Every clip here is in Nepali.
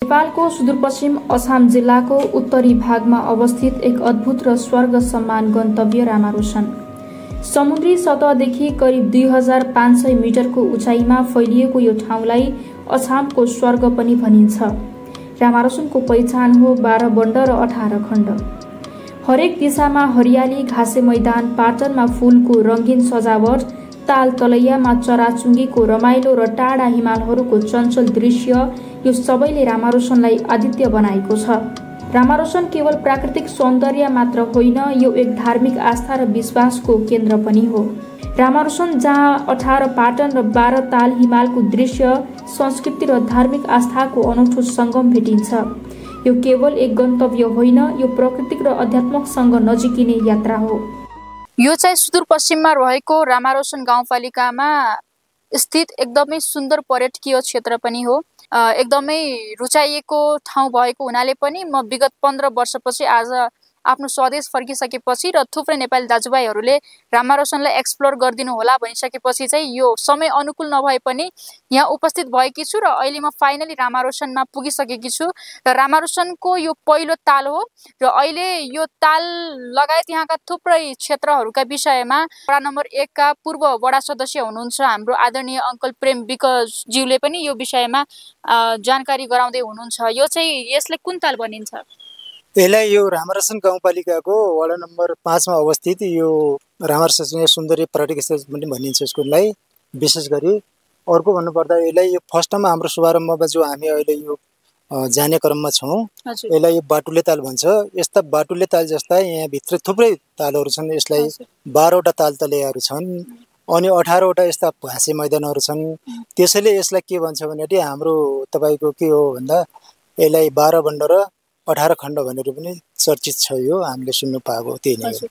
नेपालको सुदूरपश्चिम अछाम जिल्लाको उत्तरी भागमा अवस्थित एक अद्भुत र स्वर्ग समान गन्तव्य रामारोशन। समुद्री सतहदेखि करिब 2500 मिटरको उचाइमा फैलिएको यो ठाउँलाई अछामको स्वर्ग पनि भनिन्छ। रामारोशनको पहिचान हो 12 बन्ड र 18 खण्ड। हरेक दिशामा हरियाली, घाँसे मैदान, पाटनमा फूलको रंगीन सजावट, ताल तलैयामा चराचुङ्गीको रमाइलो र टाढा हिमालहरूको चञ्चल दृश्य, यो सबैले रामारोशनलाई अद्वितीय बनाएको छ। रामारोशन केवल प्राकृतिक सौन्दर्य मात्र होइन, यो एक धार्मिक आस्था र विश्वासको केन्द्र पनि हो। रामारोशन जहाँ 18 पाटन र 12 ताल हिमालको दृश्य, संस्कृति र धार्मिक आस्थाको अनौठो सङ्गम भेटिन्छ। यो केवल एक गन्तव्य होइन, यो प्राकृतिक र अध्यात्मसँग नजिकिने यात्रा हो। यो चाहिँ सुदूरपश्चिममा रहेको रामारोशन गाउँपालिकामा स्थित एकदमै सुन्दर पर्यटकीय क्षेत्र पनि हो। एकदमै रुचाइएको ठाउँ भएको हुनाले पनि म विगत 15 वर्षपछि आज आफ्नो स्वदेश फर्किसकेपछि र थुप्रै नेपाली दाजुभाइहरूले रामारोशनलाई एक्सप्लोर गरिदिनु होला भनिसकेपछि चाहिँ यो समय अनुकूल नभए पनि यहाँ उपस्थित भएकी छु र अहिले म फाइनली रामारोशनमा पुगिसकेकी छु। र रामारोशनको यो पहिलो ताल हो र अहिले यो ताल लगायत यहाँका थुप्रै क्षेत्रहरूका विषयमा वडा नम्बर 1 का पूर्व वडा सदस्य हुनुहुन्छ हाम्रो आदरणीय अङ्कल प्रेम विकज्यूले पनि यो विषयमा जानकारी गराउँदै हुनुहुन्छ। यो चाहिँ यसले कुन ताल भनिन्छ? यसलाई यो रामारोशन गाउँपालिकाको वडा नम्बर 5 मा अवस्थित यो रामारोशन सुन्दरी पर्यटक स्थल पनि भनिन्छ यसकोलाई। विशेष गरी अर्को भन्नुपर्दा यसलाई यो फर्स्ट टाइम हाम्रो शुभारम्भमा जो हामी अहिले यो जाने क्रममा छौँ, यसलाई यो बाटुले ताल भन्छ। यस्ता बाटुले ताल जस्ता यहाँ भित्र थुप्रै तालहरू छन्। यसलाई 12 वटा ताल तलेहरू छन् अनि 18 वटा यस्ता घाँसे मैदानहरू छन्। त्यसैले यसलाई के भन्छ भने हाम्रो तपाईको के हो भन्दा यसलाई 12 बन्ड र 18 खण्ड भनेर पनि चर्चित छ। यो हामीले सुन्नु पाएको त्यही नै हो।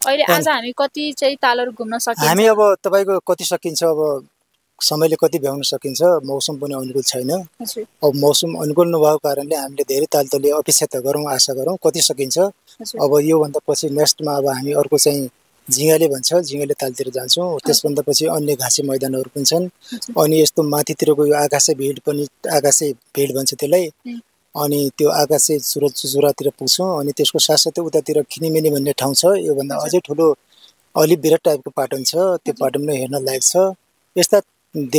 अहिले आज हामी कति चाहिँ तालहरू घुम्न सकिन्छ? हामी अब तपाईको कति सकिन्छ, अब समयले कति भ्याउन सकिन्छ, मौसम पनि अनुकूल छैन। अब मौसम अनुकूल नभएको कारणले हामीले धेरै तालतले अपेक्षा त गरौँ, आशा गरौँ कति सकिन्छ। अब यो भन्दा पछि नेक्स्टमा अब हामी अर्को चाहिँ झिङ्गाले भन्छ, झिङ्गाले तालतिर जान्छौँ। त्यसभन्दा पछि अन्य घाँसे मैदानहरू पनि छन्। अनि यस्तो माथितिरको यो आकाशे भेड भन्छ त्यसलाई। अनि त्यो आकाशे चुचुरातिर पुग्छौँ। अनि त्यसको साथसाथै उतातिर खिनिमेनी भन्ने ठाउँ छ। योभन्दा अझै ठुलो अलि विराट टाइपको पाटन छ, त्यो पाटन पनि हेर्न लायक छ। यस्ता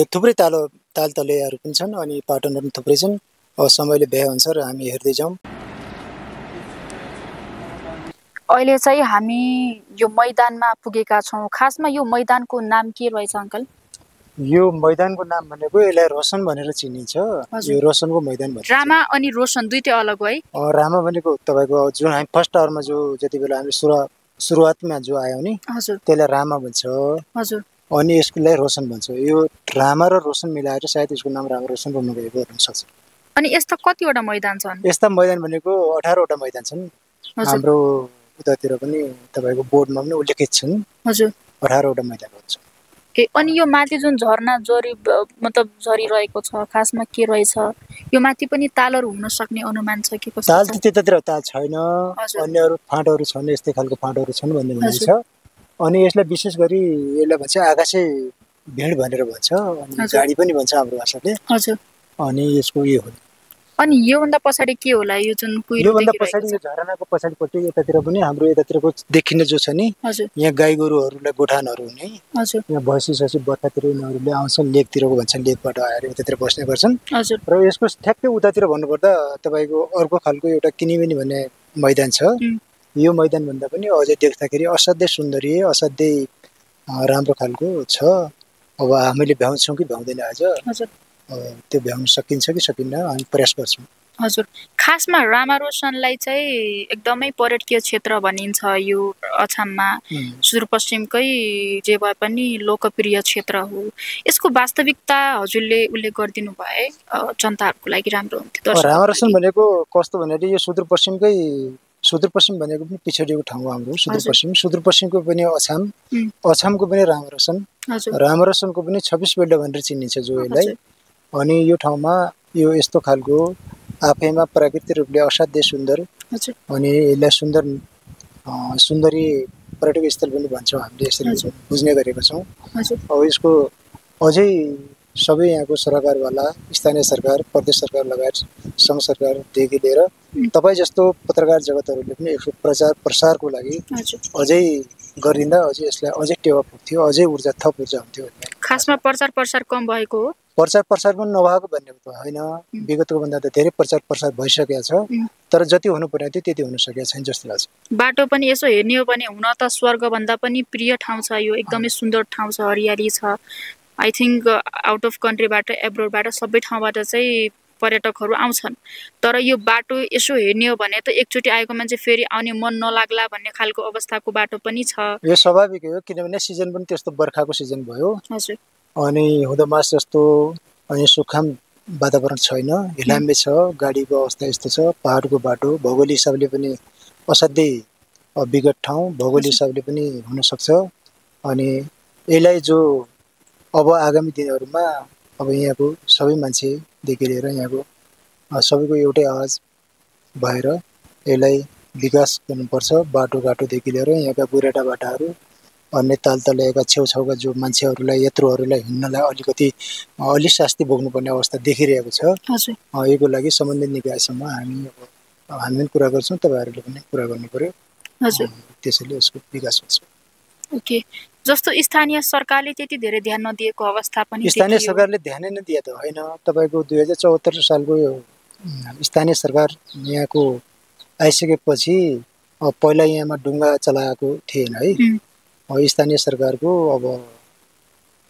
थुप्रै तालतलेहरू पनि छन् अनि पाटनहरू पनि थुप्रै छन्। अब समयले भए अनुसार हामी हेर्दै जाउँ। अहिले चाहिँ हामी यो मैदानमा पुगेका छौँ। खासमा यो मैदानको नाम के रहेछ अङ्कल? यो मैदानको नाम भनेको यसलाई रोशन भनेर चिनिन्छ। यो रोशनको मैदान भन्छ। रामा अनि रोशन दुईटै अलग हो है? रामा भनेको तपाईको जुन हामी फर्स्ट आवरमा जो जति बेला हामी सुरुवातमा जो आयौँ नि, त्यसलाई रामा भन्छ। अनि यसकोलाई रोशन भन्छ। यो रामा र रोशन मिलाएर सायद यसको नाम रामारोशन बन्न गएको हुन सक्छ। अनि यस्ता कतिवटा मैदान छन्? यस्ता मैदान भनेको 18 वटा मैदान छन्। हाम्रो उतातिर पनि तपाईको बोर्डमा पनि उल्लेखित छन्। 18 वटा मैदानहरू छन्। अनि यो माथि जुन झरना मतलब झरिरहेको छ, खासमा के रहेछ? यो माथि पनि तालहरू हुन सक्ने अनुमान छ कि कसो? ताल त्यतातिर ताल छैन, अन्यहरू फाँटहरू छन्, यस्तै खालको फाँटहरू छन् भन्ने भनिन्छ। अनि यसलाई विशेष गरी यसलाई भन्छ आकाशे भेड भनेर भन्छ, अनि गाडी पनि भन्छ हाम्रो भाषाले। अनि यसको यो हो। अनि योभन्दा पछाडि के होला? यो जुन कुइरो योभन्दा पछाडि यो झरनाको पछाडिपट्टि यतातिर पनि हाम्रो यतातिरको देखिने जो छ नि, यहाँ गाई गोरुहरूलाई गोठानहरू हुने, यहाँ भैँसी बर्खातिर यिनीहरूले आउँछन्, लेकतिरको भन्छन्, लेकबाट आएर यतातिर बस्ने गर्छन्। र यसको ठ्याक्कै उतातिर भन्नुपर्दा तपाईँको अर्को खालको एउटा किनिमेनी भन्ने मैदान छ। यो मैदान भन्दा पनि अझै देख्दाखेरि असाध्यै सुन्दरी, असाध्यै राम्रो खालको छ। अब हामीले भ्याउँछौँ कि भ्याउँदैन आज, त्यो भ्याउन सकिन्छ कि सकिन्न, हामी प्रयास गर्छौँ। हजुर, खासमा रामारोशनलाई चाहिँ एकदमै पर्यटकीय क्षेत्र भनिन्छ। यो अछाममा सुदूरपश्चिमकै जे भए पनि लोकप्रिय क्षेत्र हो। यसको वास्तविकता हजुरले उल्लेख गरिदिनु भए जनताहरूको लागि राम्रो हुन्थ्यो। रामारोशन भनेको कस्तो भनेर यो सुदूरपश्चिम भनेको पनि पिछडिएको ठाउँ हो हाम्रो सुदूरपश्चिमको पनि अछामको पनि रामारोशन, रामारोशनको पनि 26 बेल्ट भनेर चिनिन्छ जो यसलाई। अनि यो ठाउँमा यो यस्तो खालको आफैमा प्राकृतिक रूपले असाध्यै सुन्दर, अनि यसलाई सुन्दरी पर्यटक स्थल पनि भन्छौँ हामीले, यसरी बुझ्ने गरेका छौँ। अब यसको अझै सबै यहाँको सरकारवाला स्थानीय सरकार प्रदेश सरकार लगायत सङ्घ सरकारदेखि लिएर तपाईँ जस्तो पत्रकार जगतहरूले पनि यसको प्रचार प्रसारको लागि अझै गरिदिँदा अझै यसलाई अझै टेवा पुग्थ्यो, अझै ऊर्जा थप ऊर्जा हुन्थ्यो। खासमा प्रचार प्रसार कम भएको हो। प्रचार प्रसार पनि नभएको भन्ने त होइन, विगतको भन्दा त धेरै प्रचार प्रसार भइसकेको छ, तर जति हुनुपर्ने थियो त्यति हुन सकेको छैन जस्तो लाग्छ। बाटो पनि यसो हेर्ने हो भने हुन त स्वर्गभन्दा पनि प्रिय ठाउँ छ यो, एकदमै सुन्दर ठाउँ छ, हरियाली छ। आई थिङ्क आउट अफ कन्ट्रीबाट एब्रोडबाट सबै ठाउँबाट चाहिँ पर्यटकहरू आउँछन्, तर यो बाटो यसो हेर्ने हो भने त एकचोटि आएको मान्छे फेरि आउने मन नलाग्ला भन्ने खालको अवस्थाको बाटो पनि छ। यो स्वाभाविक हो, किनभने सिजन पनि त्यस्तो बर्खाको सिजन भयो। हजुर। अनि हिउँदो मास जस्तो अनि सुखाम वातावरण छैन, हिलाम्बे छ, गाडीको अवस्था यस्तो छ, पहाडको बाटो भौगोलिक हिसाबले पनि असाध्यै विगत ठाउँ, भौगोलिक हिसाबले पनि हुनसक्छ। अनि यसलाई जो अब आगामी दिनहरूमा अब यहाँको सबै मान्छेदेखि लिएर यहाँको सबैको एउटै आवाज भएर यसलाई विकास गर्नुपर्छ। बाटोघाटोदेखि लिएर यहाँका बुढेटा बाटाहरू, अन्य तालतलाका छेउछाउका जो मान्छेहरूलाई यात्रुहरूलाई हिँड्नलाई अलि शास्ति भोग्नुपर्ने अवस्था देखिरहेको छ। यसको लागि सम्बन्धित निकायसँग हामी पनि कुरा गर्छौँ, तपाईँहरूले पनि कुरा गर्नु पर्यो। त्यसैले यसको विकास हुन्छ। ओके, जस्तो स्थानीय सरकारले त्यति धेरै ध्यान नदिएको अवस्था पनि स्थानीय सरकारले ध्यानै नदिए त होइन। तपाईँको 2074 सालको यो स्थानीय सरकार यहाँको आइसकेपछि पहिला यहाँमा डुङ्गा चलाएको थिएन है। स्थानीय सरकारको अब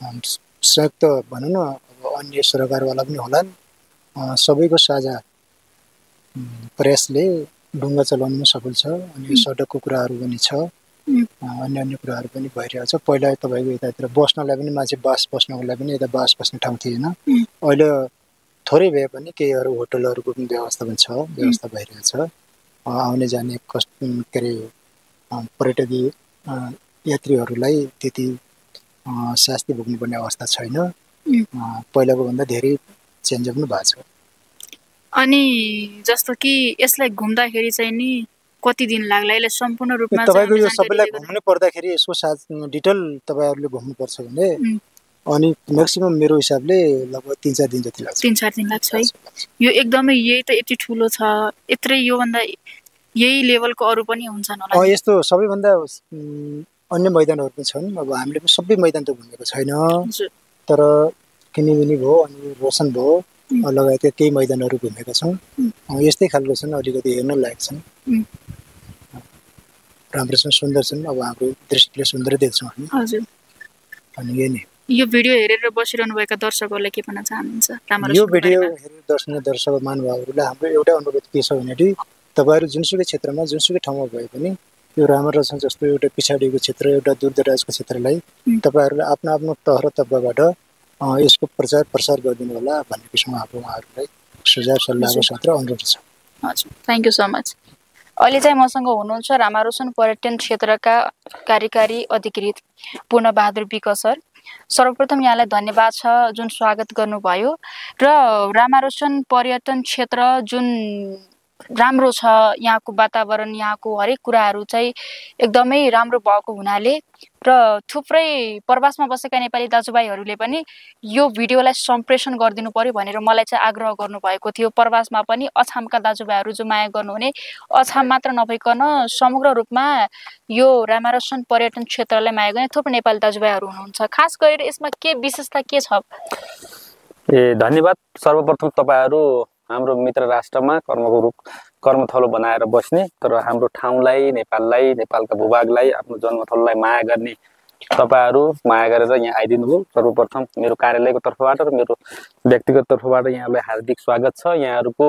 संयुक्त भनौँ न, अब अन्य सरकारवाला पनि होलान्, सबैको साझा प्रयासले डुङ्गा चलाउनु सफल छ। अनि सडकको कुराहरू पनि छ, अन्य कुराहरू पनि भइरहेको छ। पहिला तपाईँको यतातिर बस्नलाई पनि मान्छे बास बस्नको लागि पनि यता बास बस्ने ठाउँ थिएन। अहिले थोरै भए पनि केहीहरू होटलहरूको पनि व्यवस्था पनि छ, व्यवस्था भइरहेको छ। आउने जाने के अरे पर्यटकीय यात्रीहरूलाई त्यति शास्ति भोग्नुपर्ने अवस्था छैन। पहिलाको भन्दा धेरै चेन्ज पनि भएको छ। अनि जस्तो कि यसलाई घुम्दाखेरि चाहिँ नि कति दिन लाग्ला, यसलाई सम्पूर्ण रूपमा तपाईँको यो सबैलाई घुम्नु पर्दाखेरि यसको साथ डिटेल तपाईँहरूले घुम्नुपर्छ भने अनि म्याक्सिमम मेरो हिसाबले लगभग 3-4 दिन जति लाग्छ। 3-4 दिन लाग्छ है। यो एकदमै यही त यति ठुलो छ, यत्रै योभन्दा यही लेभलको अरू पनि हुन्छन् होला। यस्तो सबैभन्दा अन्य मैदानहरू पनि छन्। अब हामीले पनि सबै मैदान त घुमेको छैन, तर किनिबिनी भयो अनि रोशन भयो लगायतका केही मैदानहरू घुमेका छौँ। यस्तै खालको छन्, अलिकति हेर्न लायक छन्, राम्रो छन्, सुन्दर छन्। अब हाम्रो दृष्टिले सुन्दर देख्छौँ हामी। हजुर। अनि यही नै यो भिडियो हेरेर बसिरहनु भएका दर्शकहरूलाई के भन्न चाहनुहुन्छ? यो भिडियो हेरेर दर्शक महानुभावहरूलाई हाम्रो एउटै अनुरोध के छ भने तपाईँहरू जुनसुकै क्षेत्रमा जुनसुकै ठाउँमा भए पनि यो रामरसन जस्तो एउटा पिछाडिको क्षेत्र, एउटा दूरदराजको क्षेत्रलाई तपाईँहरूले आफ्नो आफ्नो तह र तब्काबाट यसको प्रचार प्रसार गरिदिनु होला भन्ने किसिममा हाम्रो उहाँहरूलाई सुझाव सल्लाहको साथ र अनुरोध छ। हजुर, थ्याङ्क यू सो मच। अहिले चाहिँ मसँग हुनुहुन्छ रामारोसन पर्यटन क्षेत्रका कार्यकारी अधिकृत पूर्णबहादुर विक सर। सर्वप्रथम यहाँलाई धन्यवाद छ जुन स्वागत गर्नुभयो र रामारोसन पर्यटन क्षेत्र जुन राम्रो छ, यहाँको वातावरण, यहाँको हरेक कुराहरू चाहिँ एकदमै राम्रो भएको हुनाले र थुप्रै प्रवासमा बसेका नेपाली दाजुभाइहरूले पनि यो भिडियोलाई सम्प्रेषण गरिदिनु पर्यो भनेर मलाई चाहिँ आग्रह गर्नुभएको थियो। प्रवासमा पनि अछामका दाजुभाइहरू जो माया गर्नुहुने, अछाम मात्र नभइकन समग्र रूपमा यो रामारोसन पर्यटन क्षेत्रलाई माया गर्ने थुप्रै नेपाली दाजुभाइहरू हुनुहुन्छ। खास गरेर यसमा के विशेषता के छ? धन्यवाद। सर्वप्रथम तपाईँहरू हाम्रो मित्र राष्ट्रमा कर्मथलो बनाएर बस्ने, तर हाम्रो ठाउँलाई, नेपाललाई, नेपालका भूभागलाई, आफ्नो जन्मथलोलाई माया गर्ने तपाईँहरू माया गरेर यहाँ आइदिनु भयो। सर्वप्रथम मेरो कार्यालयको तर्फबाट र मेरो व्यक्तिगत तर्फबाट यहाँलाई हार्दिक स्वागत छ। यहाँहरूको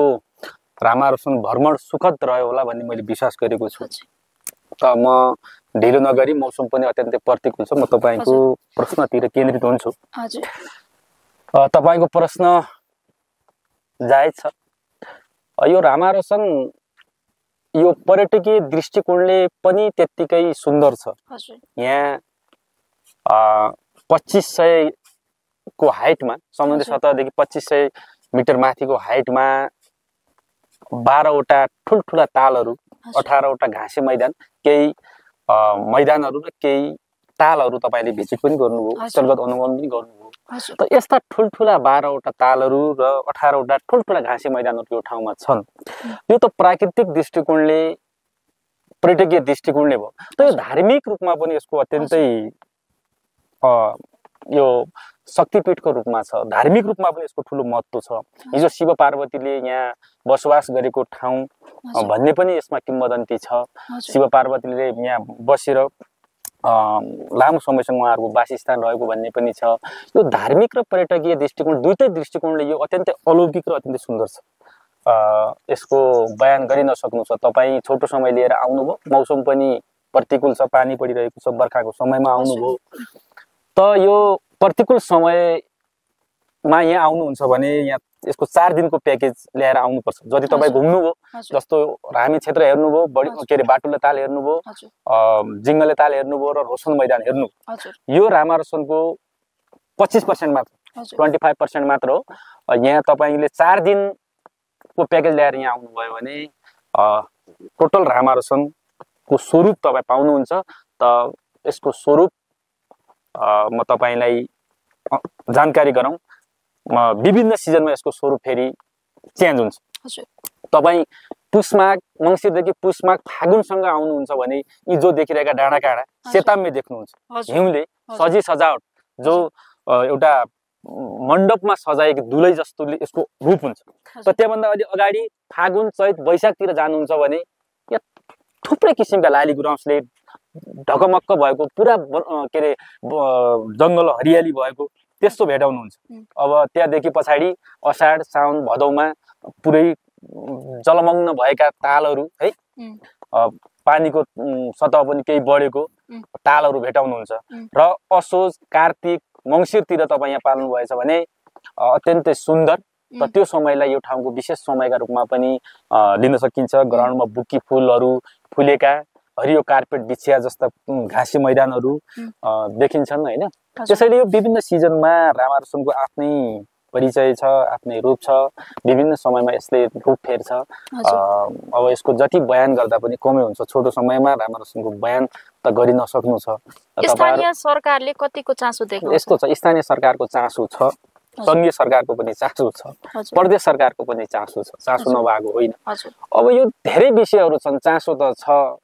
रामारोसन भ्रमण सुखद रह्यो होला भन्ने मैले विश्वास गरेको छु। त म ढिलो नगरी, मौसम पनि अत्यन्तै प्रतिकूल छ, म तपाईँको प्रश्नतिर केन्द्रित हुन्छु। तपाईँको प्रश्न जायज छ। यो रामारोसन यो पर्यटकीय दृष्टिकोणले पनि त्यत्तिकै सुन्दर छ। यहाँ 2500 को हाइटमा, समुद्री सतहदेखि 2500 मिटर माथिको हाइटमा 12वटा ठुल्ठुला तालहरू, 18वटा घाँसे मैदान, केही मैदानहरू र केही तालहरू तपाईँले भिजिट पनि गर्नुभयो, स्थलगत अनुगमन पनि गर्नुभयो। हजुर। त यस्ता ठुल्ठुला 12वटा तालहरू र 18वटा ठुल्ठुला घाँसे मैदानहरू यो ठाउँमा छन्। यो त प्राकृतिक दृष्टिकोणले पर्यटकीय दृष्टिकोणले भयो। त यो धार्मिक रूपमा पनि यसको अत्यन्तै यो शक्तिपीठको रूपमा छ, धार्मिक रूपमा पनि यसको ठुलो महत्त्व छ। हिजो शिव पार्वतीले यहाँ बसोबास गरेको ठाउँ भन्ने पनि यसमा किंवदन्ती छ। शिव पार्वतीले यहाँ बसेर लामो समयसम्म उहाँहरूको वासस्थान रहेको भन्ने पनि छ। यो धार्मिक र पर्यटकीय दृष्टिकोण दुईटै दृष्टिकोणले यो अत्यन्तै अलौकिक र अत्यन्तै सुन्दर छ। यसको बयान गरि नसक्नु छ। तपाईँ छोटो समय लिएर आउनुभयो, मौसम पनि प्रतिकूल छ, पानी परिरहेको छ, बर्खाको समयमा आउनुभयो। त यो प्रतिकूल समयमा यहाँ आउनुहुन्छ भने यहाँ यसको 4 दिनको प्याकेज ल्याएर आउनुपर्छ। जति तपाईँ घुम्नुभयो, जस्तो हामी क्षेत्र हेर्नुभयो, बढी के अरे बाटुले ताल हेर्नुभयो, जिङ्गले ताल हेर्नुभयो र रोशन मैदान हेर्नुभयो, यो रामारोसनको 25% मात्र, 25% मात्र हो। यहाँ तपाईँले 4 दिनको प्याकेज ल्याएर यहाँ आउनुभयो भने टोटल रामारोसनको स्वरूप तपाईँ पाउनुहुन्छ। त यसको स्वरूप म तपाईँलाई जानकारी गराउँ, विभिन्न सिजनमा यसको स्वरूप फेरि चेन्ज हुन्छ। तपाईँ पुषमाघ मङ्सिरदेखि पुषमाघ फागुनसँग आउनुहुन्छ भने यी जो देखिरहेका डाँडा काँडा सेताम्मे देख्नुहुन्छ, हिउँले सजी सजावट जो एउटा मण्डपमा सजाएको दुलै जस्तो यसको रूप हुन्छ। त त्यहाँभन्दा अलि अगाडि फागुन चैत वैशाखतिर जानुहुन्छ भने यहाँ थुप्रै किसिमका लाली गुराँसले ढकमक्क भएको, पुरा के अरे जङ्गल हरियाली भएको त्यस्तो भेटाउनुहुन्छ। अब त्यहाँदेखि पछाडि असाढ साउन भदौमा पुरै जलमग्न भएका तालहरू है, पानीको सतह पनि केही बढेको तालहरू भेटाउनुहुन्छ। र असोज कार्तिक मङ्सिरतिर तपाईँ यहाँ पाल्नु भएछ भने अत्यन्तै सुन्दर। त त्यो समयलाई यो ठाउँको विशेष समयका रूपमा पनि लिन सकिन्छ। ग्राउन्डमा बुकी फुलहरू फुलेका, हरियो कार्पेट बिछिया जस्ता घाँसे मैदानहरू देखिन्छन् होइन। त्यसैले यो विभिन्न सिजनमा रामारोसनको आफ्नै परिचय छ, आफ्नै रूप छ, विभिन्न समयमा यसले रूप फेर्छ। अब यसको जति बयान गर्दा पनि कमै हुन्छ, छोटो समयमा रामारोसनको बयान त गरि नसक्नु छ। स्थानीय सरकारले कतिको चासो देख्छ? यस्तो छ, स्थानीय सरकारको चासो छ, सङ्घीय सरकारको पनि चासो छ, प्रदेश सरकारको पनि चासो छ, चासो नभएको होइन। अब यो धेरै विषयहरू छन्, चासो त छ।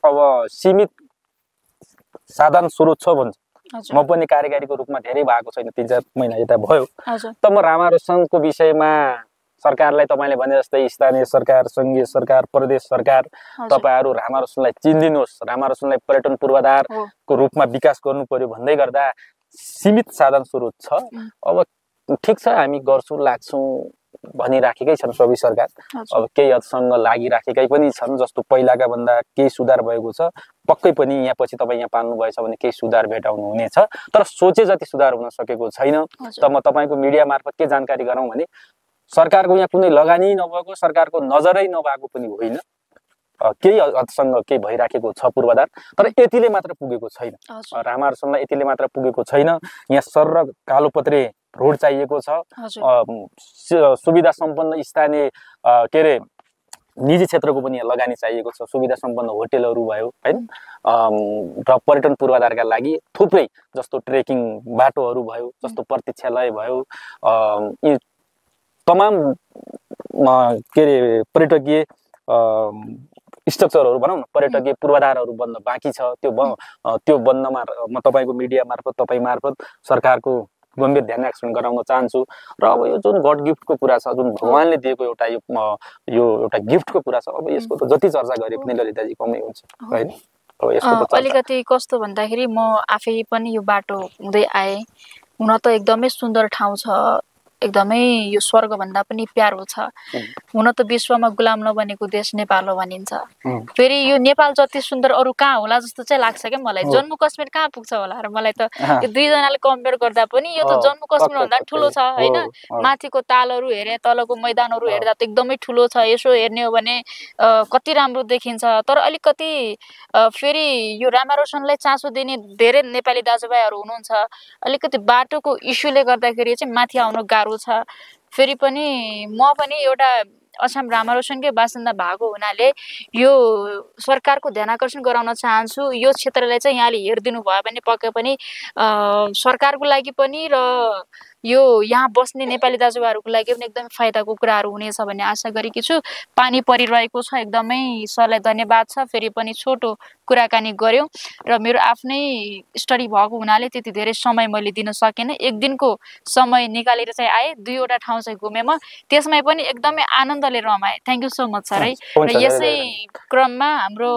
अब सीमित साधन स्रोत छ भन्छ। म पनि कार्यकारीको रूपमा धेरै भएको छैन, 3-4 महिना यता भयो। त म रामारोसनको विषयमा सरकारलाई तपाईँले भने जस्तै स्थानीय सरकार, सङ्घीय सरकार, प्रदेश सरकार, तपाईँहरू रामारोसनलाई चिनिदिनुहोस्, रामारोसनलाई पर्यटन पूर्वाधारको रूपमा विकास गर्नु पर्यो भन्दै गर्दा सीमित साधन स्रोत छ। अब ठिक छ, हामी गर्छौँ लाग्छौँ भनिराखेकै छन् सबै सरकार। अब केही हदसम्म लागिराखेकै पनि छन्, जस्तो पहिलाका भन्दा केही सुधार भएको छ। पक्कै पनि यहाँ पछि तपाईँ यहाँ पाल्नु भएछ भने केही सुधार भेटाउनु हुनेछ, तर सोचे जति सुधार हुन सकेको छैन। त म तपाईँको मिडिया मार्फत के जानकारी गराउँ भने सरकारको यहाँ कुनै लगानी नभएको, सरकारको नजरै नभएको पनि होइन, केही हदसम्म केही भइराखेको छ पूर्वाधार, तर यतिले मात्र पुगेको छैन। रामारोसनलाई यतिले मात्र पुगेको छैन। यहाँ सर र कालोपत्रे रोड चाहिएको छ, सुविधा सम्पन्न स्थानीय के अरे निजी क्षेत्रको पनि यहाँ लगानी चाहिएको छ, सुविधा सम्पन्न होटेलहरू भयो होइन, र पर्यटन पूर्वाधारका लागि थुप्रै जस्तो ट्रेकिङ बाटोहरू भयो, जस्तो प्रतीक्षालय भयो, यी तमाम के अरे पर्यटकीय स्ट्रक्चरहरू भनौँ न, पर्यटकीय पूर्वाधारहरू बन्न बाँकी छ। त्यो बन्नमा म तपाईँको मिडिया मार्फत, तपाईँ मार्फत सरकारको गम्भीर ध्यान आकर्षण गराउन चाहन्छु। र अब यो जुन गड गिफ्टको कुरा छ, जुन भगवानले दिएको एउटा यो एउटा गिफ्टको कुरा छ, अब यसको त जति चर्चा गरे पनि ललिताजी कमै हुन्छ होइन। अब यसको त अलिकति कस्तो भन्दाखेरि म आफै पनि यो बाटो हुँदै आएँ, हुन त एकदमै सुन्दर ठाउँ छ, एकदमै यो स्वर्ग भन्दा पनि प्यारो छ। हुन त विश्वमा गुलाम नबनेको देश नेपाल हो भनिन्छ। फेरि यो नेपाल जति सुन्दर अरू कहाँ होला जस्तो चाहिँ लाग्छ क्या मलाई। जम्मू कश्मीर कहाँ पुग्छ होला र मलाई त यो दुईजनाले कम्पेयर गर्दा पनि यो त जम्मू कश्मीर भन्दा ठुलो छ होइन। माथिको तालहरू हेरे, तलको मैदानहरू हेर्दा त एकदमै ठुलो छ। यसो हेर्ने हो भने कति राम्रो देखिन्छ। तर अलिकति फेरि यो रामारोसनलाई चासो दिने धेरै नेपाली दाजुभाइहरू हुनुहुन्छ, अलिकति बाटोको इस्युले गर्दाखेरि चाहिँ माथि आउनु गाह्रो छ। फेरि पनि म पनि एउटा अछाम रामारोसनकै बासिन्दा भएको हुनाले यो सरकारको ध्यानाकर्षण गराउन चाहन्छु। यो क्षेत्रलाई चाहिँ यहाँले हेरिदिनु भयो भने पक्कै पनि सरकारको लागि पनि र यो यहाँ बस्ने नेपाली दाजुभाइहरूको लागि पनि एकदमै फाइदाको कुराहरू हुनेछ भन्ने आशा गरेकी छु। पानी परिरहेको छ, एकदमै सरलाई धन्यवाद छ। फेरि पनि छोटो कुराकानी गऱ्यौँ र मेरो आफ्नै स्टडी भएको हुनाले त्यति धेरै समय मैले दिन सकेन। एक दिनको समय निकालेर चाहिँ आएँ, 2वटा ठाउँ चाहिँ घुमेँ म, त्यसमै पनि एकदमै आनन्दले रमाएँ। Thank you so much sir है। र यसै क्रममा हाम्रो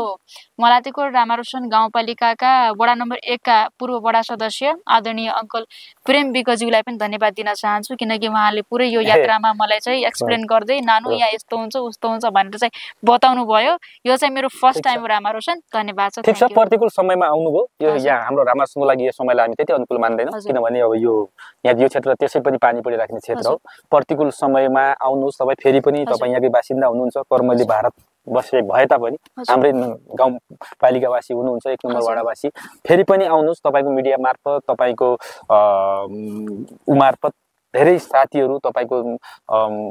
मलातीकोट रामारोसन गाउँपालिकाका वडा नम्बर 1 का पूर्व वडा सदस्य आदरणीय अङ्कल प्रेम विकज्यूलाई पनि धन्यवाद दिन चाहन्छु, किनकि उहाँले पुरै यो यात्रामा मलाई चाहिँ एक्सप्लेन गर्दै नानु यहाँ यस्तो हुन्छ उस्तो हुन्छ भनेर चाहिँ बताउनु भयो। यो चाहिँ मेरो फर्स्ट टाइम हो रामारोसन। धन्यवाद छ। ठिक छ, प्रतिकूल समयमा आउनुभयो। यो यहाँ हाम्रो रामारोसनको लागि यो समयलाई हामी त्यति अनुकूल मान्दैन, किनभने अब यो यहाँ यो क्षेत्र त्यसै पनि पानी परिराख्ने क्षेत्र हो। प्रतिकूल समयमा आउनुहोस् तपाईँ, फेरि पनि तपाईँ यहाँकै बासिन्दा हुनुहुन्छ, कर्मले भारत बसे भए तापनि हाम्रै गाउँपालिकावासी हुनुहुन्छ, 1 नम्बर वडावासी। फेरि पनि आउनुहोस्, तपाईँको मिडिया मार्फत, तपाईँको मार्फत धेरै साथीहरू तपाईँको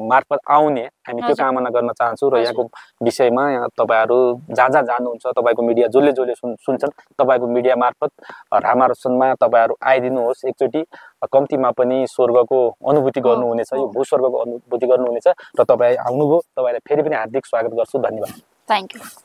मार्फत आउने हामी त्यो कामना गर्न चाहन्छौँ। र यहाँको विषयमा तपाईँहरू जहाँ जहाँ जानुहुन्छ, तपाईँको मिडिया जसले जसले सुन्छन्, तपाईँको मिडिया मार्फत रामारोसनमा तपाईँहरू आइदिनुहोस्। एकचोटि कम्तीमा पनि स्वर्गको अनुभूति गर्नुहुनेछ, यो भूस्वर्गको अनुभूति गर्नुहुनेछ। र तपाईँ आउनुभयो, तपाईँलाई फेरि पनि हार्दिक स्वागत गर्छु। धन्यवाद। Thank you.